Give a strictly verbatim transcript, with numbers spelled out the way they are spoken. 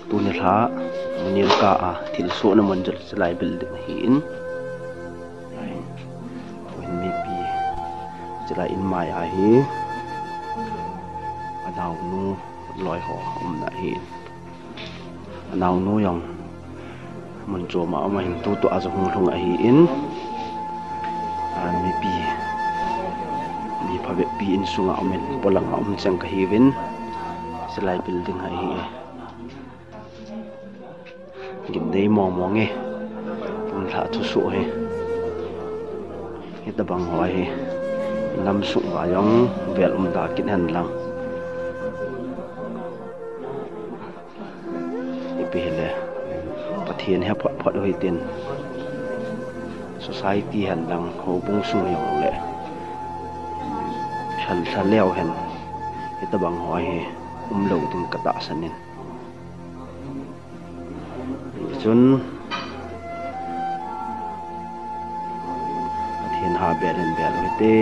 Tuni lha, mun nilkah a thilsohna mun chu chulai building ahin. Ahin, mipi chulai in mai a hi anaonu loi ho umna ahin. Anaonu jong mun chom a um ahin, tutua jong hung lhung ahin. A, mipi, mi phabep pi insunga umin, polang a um cheng kahiuvin, chulai building ahi e. Gimnei mong mong e. Tun lha thusoh hi hitabang ho hi. Nam sung uva jong vel umda kit hen lang, ipi hile, Pathen he phot phot u hitin, society hen lang, houbung sung jong le, lha lha leu hen, hitabang ho hi umlou ding katahsan in. Chun Pathen ha bel in bel u hite.